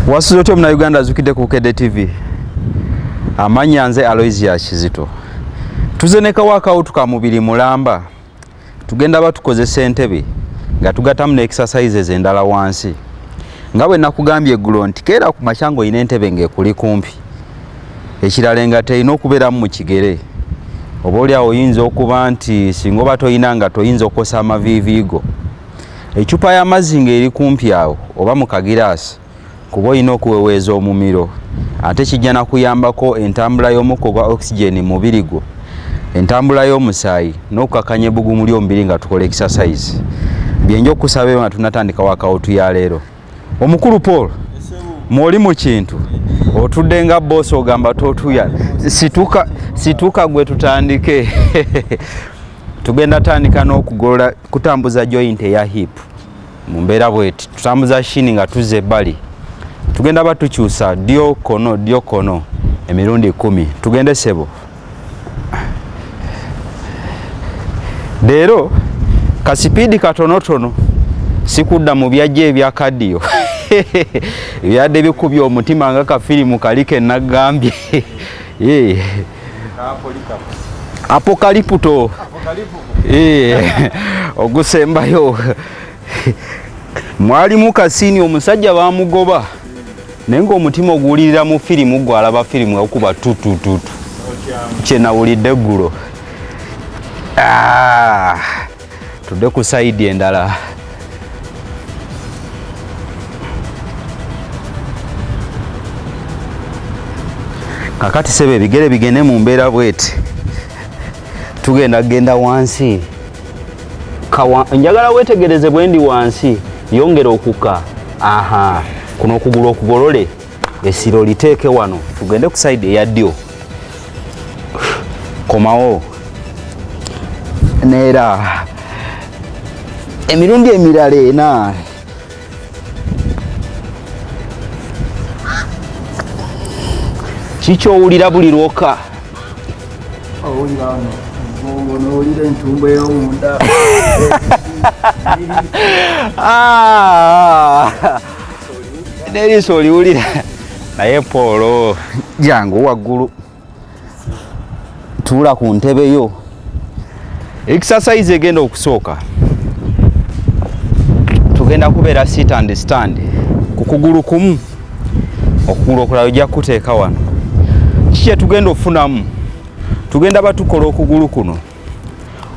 Wasuze otyo muna Uganda azukidde ku Bukedde TV. Amannya nze Aloysius Kizito. Tuze ne kawakawutu ka mubiri mulamba. Tugenda batukozesa entebe nga tugatamu ne exercises endala wansi. Nga bwe nakugambye eggulo nti keera ku makya ng'olina entebe ng'ekuli kumpi. Ekirala engatto erina okubeeramu mu kigere. Oba oli awo oyinza okuba nti singa oba toyina nga toyinza okukosa amaviivi go. Eccupa y'amazzi ng'eri kumpi awo oba mu kagiraasi kuba olina okuweweeza omumiro, ate kijja na kuyambako entambula y'omukka ogwa oxygen mu mubiri gwo, entambula y'omusaayi n'okukakanya ebbugumu ly'omubiri nga tukola exercise. Bye nja okusaba nga tunatandika workout ya leero. Omukulu Paul, mwoli mu kintu otudde nga boss ogamba totuya, situka situka gwe tutandike. Tugenda tandika n'okugolola kutambuza joint eya hip mu mbeera bweti, tutambuza shin nga tuzza ebbali. Tugenda batukyusa ddyo kono ddyo kono emirundi 10. Tugende sebo. Leero kasipidi katonotono, sikudda mu byajja ebya kadiyo ebyadde bikubye omutima nga kafirimu kali ke nagambye. Apokaliputo ogusembayo. Mwalimu kasini omusajja bamugoba naye ng'omutima oguwulirira mu firimu gwe alaba firimu okuba tutututu kye nawulidde eggulo. Tudde ku sayidi endala. Kakati sebe ebigere bigende mu mbeera bweti. Tugenda genda wansi. Njagala weetegereze bwe ndi wansi, yongera okukka. Aha, kuno okugulu okugolole, essiro liteeke wano. Tugende ku sayidi eya ddyo. Komawo. Neera emirundi emirala ena. Kikyowulira buli lwokka? Owulira wano omugongo n'owulira entumbo ey'omunda. N'eriiso oliwulira. Naye Paul, jangu waggulu, tuula ku ntebe yo. Exercise egenda okusooka tugenda kubeera sit and stand ku kugulu kumu, okugulu okulala ojja kuteeka wano. Kiki kye tugenda okufunamu? Tugenda batukola okugulu kuno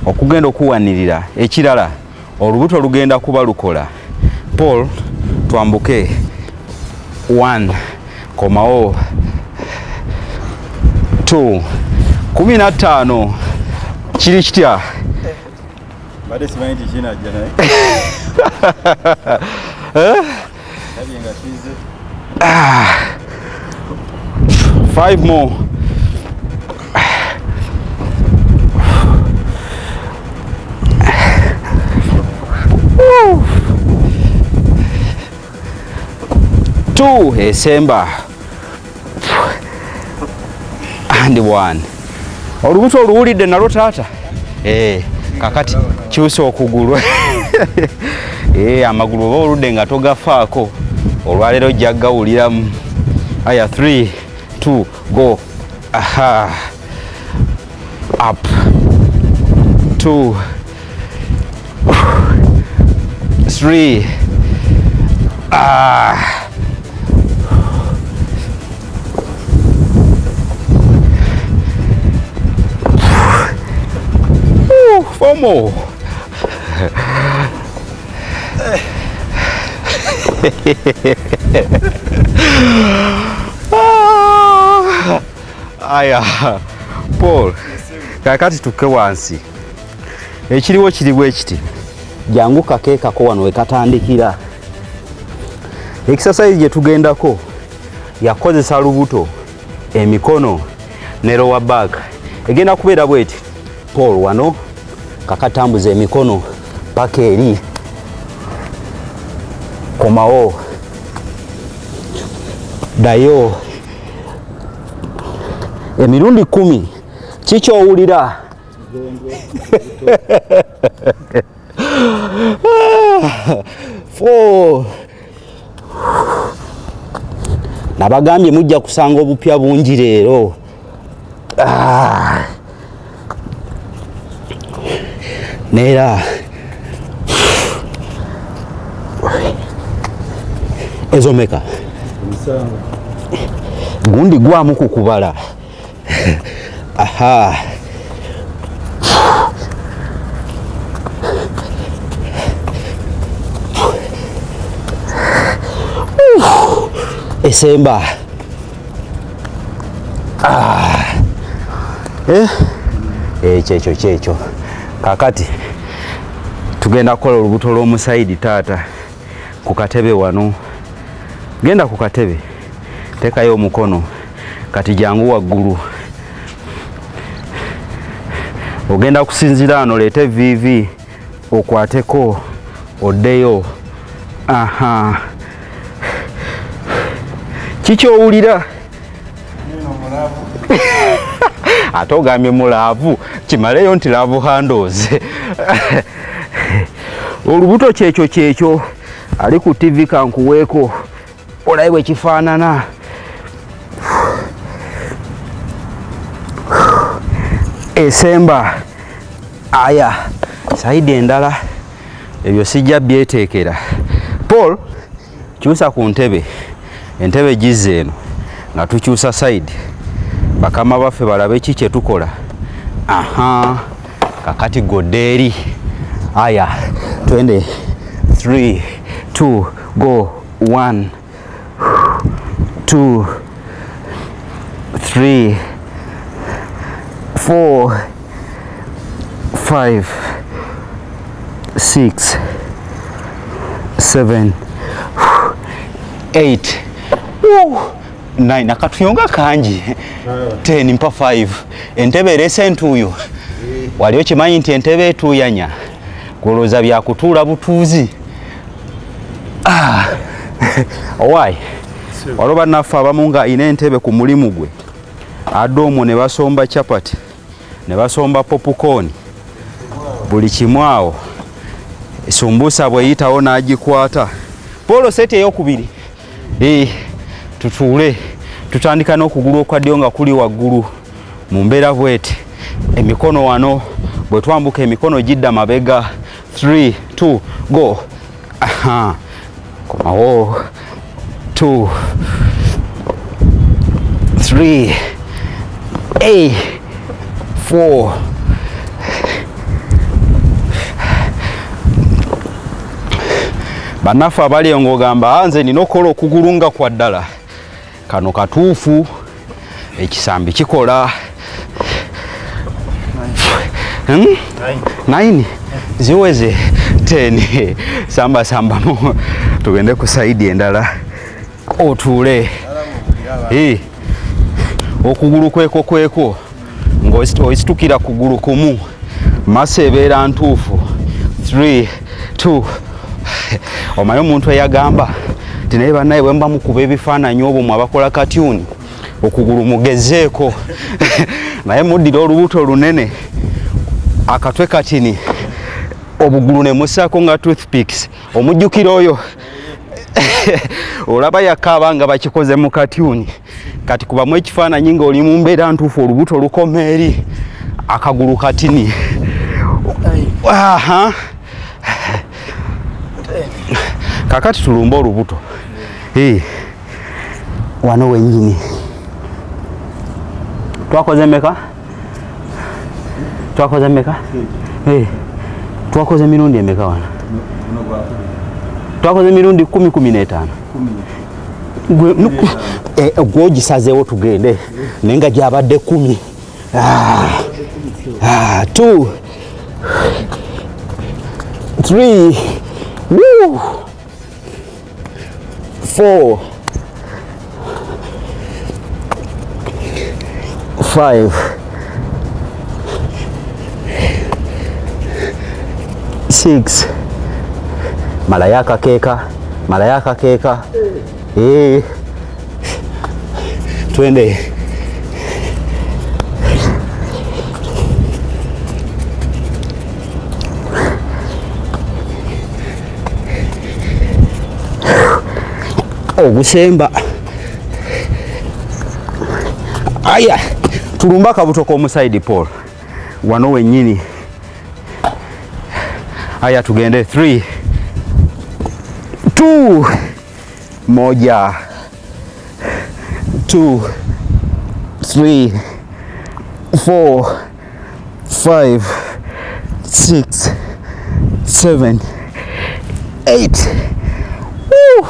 okugenda okuwanirira. Ekirala olubuto lugenda kuba lukola. Paul, twambuke. 1, komawo. 2, 15. Kiri kitya? Mbadde simanyi nti kinajja naye. Ndabye nga kizze. 5 more. Two, esemba. And 1. Olubuto oluwulidde nalwo taata. Kakati kyusa okugulu. Amagulu oba oludde nga togafaako, olwaleero ojja gawuliramu. Aya, 3, 2, go. Aha. Up. 2, 3. 4 more. Aya, Paul, kakati tukke wansi. Ekiriwo kiri bwe kiti. Jangu kakeekako wano we katandikira. Exercise gye tugendako yakozesa lubuto, emikono ne lower back. Egenda kubeera bweti. Paul wano kakatambuza emikono paka eri. Komawo. Dayo. Emirundi 10. Kikyowulira? 4, Nabagambye mujja kusanga obupya bungi leero. Neera ezo meka gundi gwamu kukubala. Aha, esemba. Ekyo kyekyo. Kakati tugenda kukola olubuto lw'omusaidi taata ku katebe wano. Genda ku katebe, tekayo omukono, kati jangu waggulu. Ogenda kusinzira ano, leete VV okwateko oddeyo. Aha, kikyowulira? Ate ogambye mulaavu, kimaleyo nti love handles. Olubuto kyekyo kyekyo. Ali ku TV kankuweeko olabe bwe kifaanana. Esemba. Aya, saidi endala ebyo sijja byeteekera. Paul, kyusa ku ntebe. Entebe gizze eno nga tukyusa saidi, bakama baffe balabe ki kye tukola. Aha, kakati godde eri. Aya, twende. 3 2 go. 1 2 3 4 5 6 7 8 9. Akatuyonga kangi. 10 mpa 5. Entebe erese entuuyo. Wali okimanyi nti entebe etuuyanya kulowooza byakutuula butuuzi. Owai, waliwo bannaffe abamu nga ina entebe ku mulimu gwe adde omwo ne basomba chapati, ne basomba popcorn, buli kimu awo. Esumbusa bweyitawo n'agikwata. Paul, seti eyokubiri. Tutuule. Tutandika n'okugulu okwa ddyo nga kuli waggulu mu mbeera bweti. Emikono wano bwe twambuka emikono gidda mabega. 3 2 go. Aha, komawo. 2 3 4. Bannaffe abali ng'ogamba nze nina okukola okugulu nga kwa ddala. Kano katuufu, ekisambi kikola. 9 ziweze 10. Samba sambamu tugende ku saidi endala otuule. Okugulu kweko kweko ng'oisitukira kugulu kumu, masa ebeera ntuufu. 3 2. Omanyi omuntu eyagamba nti naye bannaye bwe muba mukuba ebifaananyi obwo mwe abakola katyuni, okugulu mugezeeko. Naye muddira olubuto lunene, akatwe katini, obugulu ne musaako nga toothpicks. Omujjukira oyo olaba yakaaba nga bakikoze mu katyuni. Kati kubamu ekifaananyi ng'oli mu mbeera ntuufu, olubuto lukoma eri, akagulu katini. Aha, kakati tulumba olubuto. Wano wennyini twakoze meka? Twakoze meka? Twakoze emirundi emeka wano? Twakoze emirundi 10 15. Gwogisazeewo tugende naye nga gyabadde 10. 2 3 4 5 6. Malaya kakeeka, malaya kakeeka. Twende. Ogusemba. Aya, tulumba akabuto k'omu side pole wano wennyini. Aya, tugende 3 2 1 2 3 4 5 6 7 8. Woo!